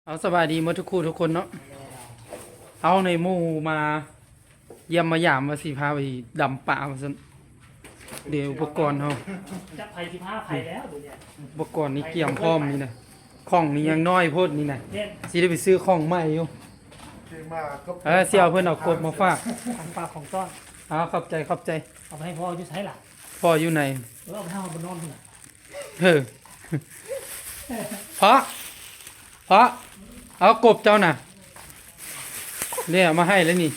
ເອົາ ສະບາຍດີໝົດທຸກຄູ່ທຸກຄົນເນາະ. ເອົາ ໃນໝູ່ມາຢ້ຽມມາຢາມ ວ່າຊິພາໄປດຳປາວ່າຊັ້ນ. ເດ ອຸປະກອນເຮົາ ຈັກໃຜຊິພາໃຜແລ້ວດຽວນີ້. ອຸປະກອນນີ້ກຽມພ້ອມນີ້ນະ ຂອງນີ້ຍັງນ້ອຍໂພດນີ້ນະ ແມ່ນ ຊິໄດ້ໄປຊື້ຂອງໃໝ່ຢູ່. ເອີ ຊິເອົາເພິ່ນເອົາກົບມາຝາກ ຂອງຝາກຂອງຕ້ອນ. ເອົາ ຂອບໃຈ ຂອບໃຈ. ເອົາໄປໃຫ້ພໍ່ຢູ່ໃສລະ? ພໍ່ຢູ່ໃນ. ເອີ ເອົາໄປໃຫ້ພໍ່ນອນພຸ້ນນະ. ເອີ ພໍ່ ພໍ່ ເອົາກົບເຈົ້ານະ ເດ້ ເອົາມາໃຫ້ແລ້ວນີ້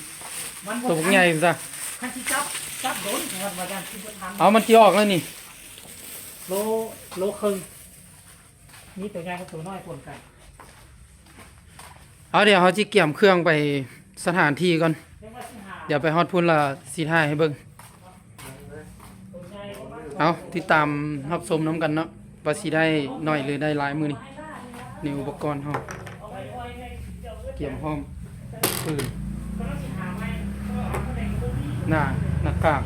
ມັນບໍ່ ໂຕບັກໃຫຍ່ພຸ້ນຊະ. ຄັນຊິຈັບ ຈັບໂດນ ເອົາມັນຊິອອກແລ້ວນີ້ ໂລ ໂລເຄິ່ງ ມີໂຕໃຫຍ່ກັບໂຕນ້ອຍປົນກັນ. ເອົາ ດຽວເຮົາຊິກຽມເຄື່ອງໄປສະຖານທີ່ກ່ອນ ດຽວໄປຮອດພຸ້ນລະຊິຖ່າຍໃຫ້ເບິ່ງ. ເອົາ ຕິດຕາມຮັບຊົມນຳກັນເນາະ ວ່າຊິໄດ້ໜ້ອຍຫຼືໄດ້ຫຼາຍມື້ນີ້. ນີ້ອຸປະກອນເຮົາກຽມພ້ອມ ຟືນ ໜ້າ ໜ້າກາກ.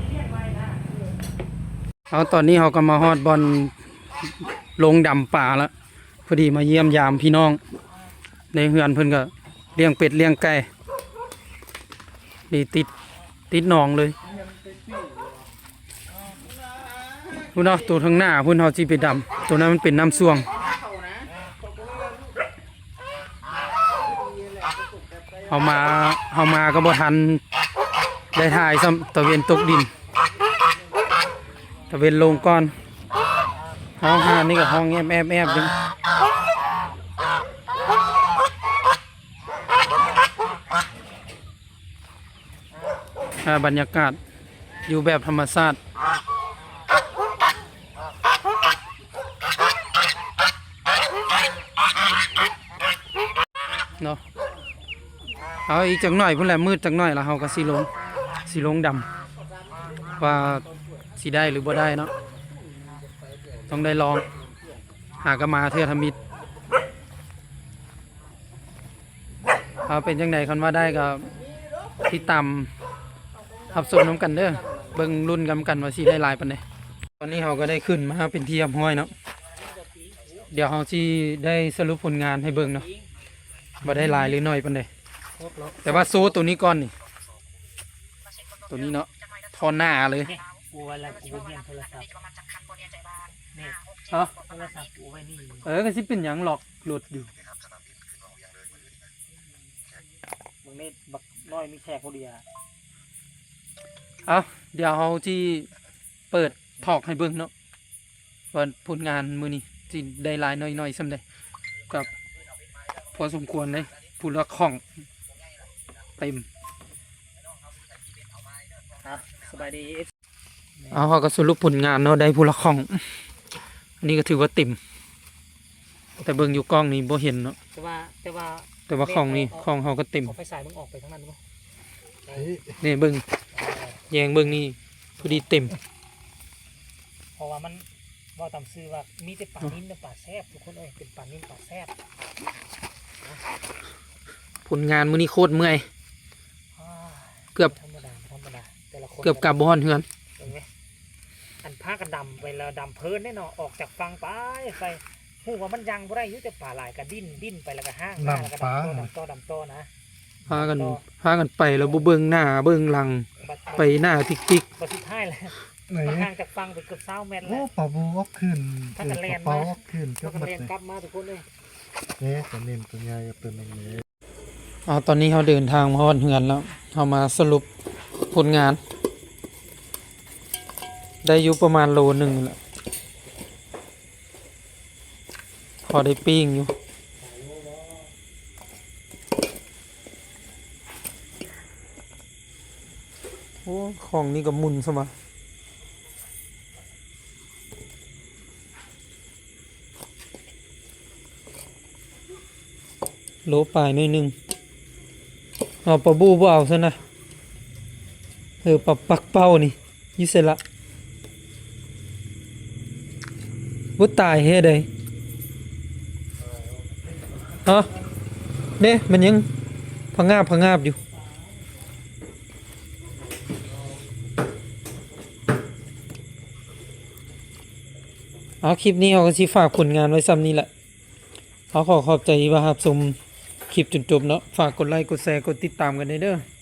ເອົາ ຕອນນີ້ເຮົາກໍມາຮອດບ່ອນລົງດຳປາລະ ພໍດີມາຢ້ຽມຢາມພີ່ນ້ອງໃນເຮືອນ ເພິ່ນກໍລ້ຽງເປັດລ້ຽງໄກ່ ນີ້ຕິດ ຕິດໜອງເລີຍ. ພຸ້ນເນາະ ໂຕທາງໜ້າພຸ້ນເຮົາຊິໄປດຳ ໂຕນັ້ນມັນເປັນນ້ຳຊ່ວງ. ເຮົາມາ ເຮົາມາກໍບໍ່ທັນໄດ້ຖ່າຍຊ້ຳ ຕາເວັນຕົກດິນ ຕາເວັນລົງກ່ອນ. ເຮົາ ຮ້ານນີ້ກໍຮ້ອງແອບໆຢູ່. ອ່າ ບັນຍາກາດຢູ່ແບບທຳມະຊາດເນາະ. ເອົາ ອີກຈັກໜ້ອຍພຸ້ນແຫຼະ ມືດຈັກໜ້ອຍລະ ເຮົາກໍຊິລົງ ຊິລົງດຳ ວ່າຊິໄດ້ຫຼືບໍ່ໄດ້ເນາະ. ຕ້ອງໄດ້ລອງ ຫາກໍມາເທື່ອທຳອິດ. ເອົາ ເປັນຈັ່ງໃດ ຄັນວ່າໄດ້ກໍຕິດຕາມຮັບຊົມນຳກັນເດີ ເບິ່ງລຸ້ນນຳກັນວ່າຊິໄດ້ຫຼາຍປານໃດ. ຕອນນີ້ເຮົາກໍໄດ້ຂຶ້ນມາເປັນທີ່ຮຽບຮ້ອຍເນາະ ດຽວເຮົາຊິໄດ້ສະຫຼຸບຜົນງານໃຫ້ເບິ່ງເນາະ ວ່າໄດ້ຫຼາຍຫຼືໜ້ອຍປານໃດ. ແຕ່ວ່າໂຊໂຕນີ້ກ່ອນນີ້ ໂຕນີ້ເນາະ ທໍ່ໜ້າເລີຍ. ເອີ ກໍຊິເປັນຫຍັງ ລັອກລົດຢູ່. ບາງເມັດບັກນ້ອຍມີແຂກຜູ້ດຽວ. ເອົາ ດຽວເຮົາຊິເປີດຖອກໃຫ້ເບິ່ງເນາະ ວ່າຜົນງານມື້ນີ້ຊິໄດ້ຫຼາຍໜ້ອຍໆສ່ຳໃດ. ກໍພໍສົມຄວນເດ້ ຜູ້ລະຂ້ອງເຕັມ. ອ່ະ ສະບາຍດີ. ເອົາ ເຮົາກໍສະຫຼຸບຜົນງານເນາະ ໄດ້ຜູ້ລະຂ້ອງ ອັນນີ້ກໍຖືວ່າເຕັມ ແຕ່ເບິ່ງຢູ່ກ້ອງນີ້ບໍ່ເຫັນເນາະ ແຕ່ວ່າ ແຕ່ວ່າ ແຕ່ວ່າຂ້ອງນີ້ ແມ່ນ ເອົາ ຂ້ອງເຮົາກໍເຕັມ. ເອົາໄຟສາຍເບິ່ງອອກໄປທາງນັ້ນບໍ່? ນີ້ເບິ່ງ ແຍງເບິ່ງນີ້ ພໍດີເຕັມ. ເພາະວ່າມັນ ເວົ້າຕາມຊື່ວ່າມີແຕ່ປານິນກັບປາແຊບ ທຸກຄົນເອີຍ ເປັນປານິນປາແຊບ. ຜົນງານມື້ນີ້ໂຄດເມື່ອຍ ເກືອບ ທຳມະດາ ທຳມະດາ ແຕ່ລະຄົນ ເກືອບກັບບໍ່ຮອດເຮືອນ. ເອີ ອັນພາກັນດຳໄປແລ້ວ ດຳເພີນເດ້ເນາະ ອອກຈາກຝັ່ງໄປ ໄປ ຮູ້ວ່າມັນຍັງບໍ່ໄດ້ຢູ່ ແຕ່ປາຫຼາຍກໍດີ້ນ ດີ້ນໄປແລ້ວກໍຫ້າງ ດຳປາ ດຳຕໍ່ ດຳຕໍ່ ດຳຕໍ່ນະ ພາກັນ ດຳຕໍ່ ພາກັນໄປແລ້ວບໍ່ເບິ່ງໜ້າເບິ່ງຫຼັງ ບັດ ໄປໜ້າຕິກໆ ບັດສຸດທ້າຍແລ້ວ ມັນຫ່າງຈາກຝັ່ງໄປເກືອບຊາວແມັດແລ້ວ. ໂອ້ ປາບູອອກຄືນ ພາກັນແລ່ນມາ ເອີ ປາເປົ້າອອກຄືນ ພາກັນແລ່ນກັບມາທຸກຄົນເອີຍ. ເດ້ ປານິນຕົວໃຫຍ່ກັບຕົວໜຶ່ງເດ້. ເອົາ ຕອນນີ້ເຮົາເດີນທາງມາຮອດເຮືອນແລ້ວ ເຮົາມາສະຫຼຸບຜົນງານ ໄດ້ຢູ່ປະມານໂລໜຶ່ງນີ້ແຫຼະ ພໍໄດ້ປີ້ງຢູ່. ໂອ້ ຂອງນີ້ກໍໝຸ່ນຊະມະ. ໂລປາຍໜ້ອຍໜຶ່ງ. ເອົາປາບູບໍ່ເອົາຊັ້ນນະ. ເອີ ປາປັກເປົ້ານີ້ຢູ່ໃສລະ? ບໍ່ຕາຍເຮັດໃດ. ຮະ? ເດ້ ມັນຍັງພະງາບພະງາບຢູ່. ເອົາ ຄລິບນີ້ເຮົາກໍຊິຝາກຜົນງານໄວ້ຊ່ຳນີ້ແຫຼະ. ເຮົາຂໍຂອບໃຈທີ່ວ່າຮັບຊົມ ຄລິບຈົນຈົບເນາະ. ຝາກກົດໄລ ກົດແຊ ກົດຕິດຕາມກັນແດ່ເດີ.